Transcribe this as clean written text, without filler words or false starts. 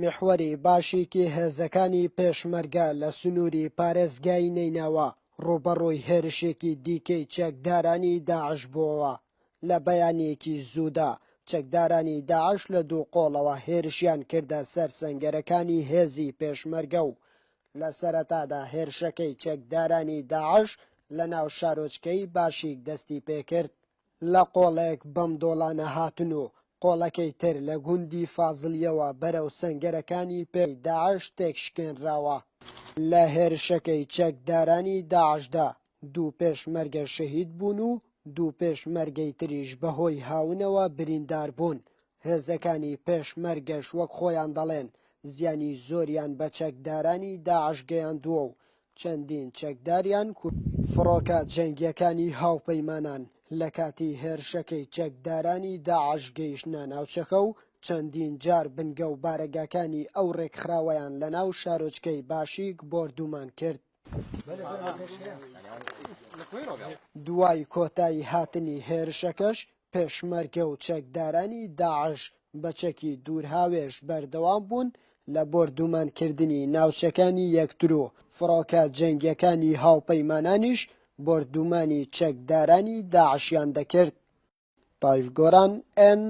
میحوەری باشیکی هێزەکانی پێشمەرگە لە سنووری پارێزگای نەینەوا ڕووبەڕووی هێرشێکی دیکەی چەکدارانی داعش بووەوە. لە بەیانییەکی زوودا چەکدارانی داعش لە دوو قۆڵەوە هێرشیان کردە سەر سەنگەرەکانی هێزی پێشمەرگە و لە سەرەتادا هێرشەکەی چەکدارانی داعش لە ناو شارۆچکەی باشیک دەستی پێکرد. لە قۆڵێک بەم دۆڵانە هاتن و قۆڵەکەی تر لە گوندی فازڵییەوە بەرەو سەنگەرەکانی پێی داعش تێکشکێنراوە. لە هێرشەکەی چەکدارانی داعشدا دوو پێشمەرگە شەهید بوون و دوو پێشمەرگەی تریش بەهۆی هاونەوە بریندار بوون. هێزەکانی پێشمەرگەش وەک خۆیان دەڵێن زیانی زۆریان بە چەکدارانی داعش گەیاندووە و چەندین چەکداریان کوشت. فڕۆکە جەنگییەکانی هاوپەیمانان لە کاتی هێرشەکەی چەکدارانی داعش گەیشتنە ناوچەکە و چەندین جار بنگە و بارەگاکانی ئەو رێکخراوەیان لەناو شارۆچکەی باشیک بۆردومان کرد. دوای کۆتایی هاتنی هێرشەکەش پێشمەرگە و چەکدارانی داعش بە چەکی دوورهاوێژ بەردەوام بوون لە بۆردومانکردنی ناوچەکانی یەکتر و فڕۆکە جەنگیەکانی هاوپەیمانانیش بۆردومانی چەکدارانی داعشیان دەکرد. تایف گۆران، ئێن.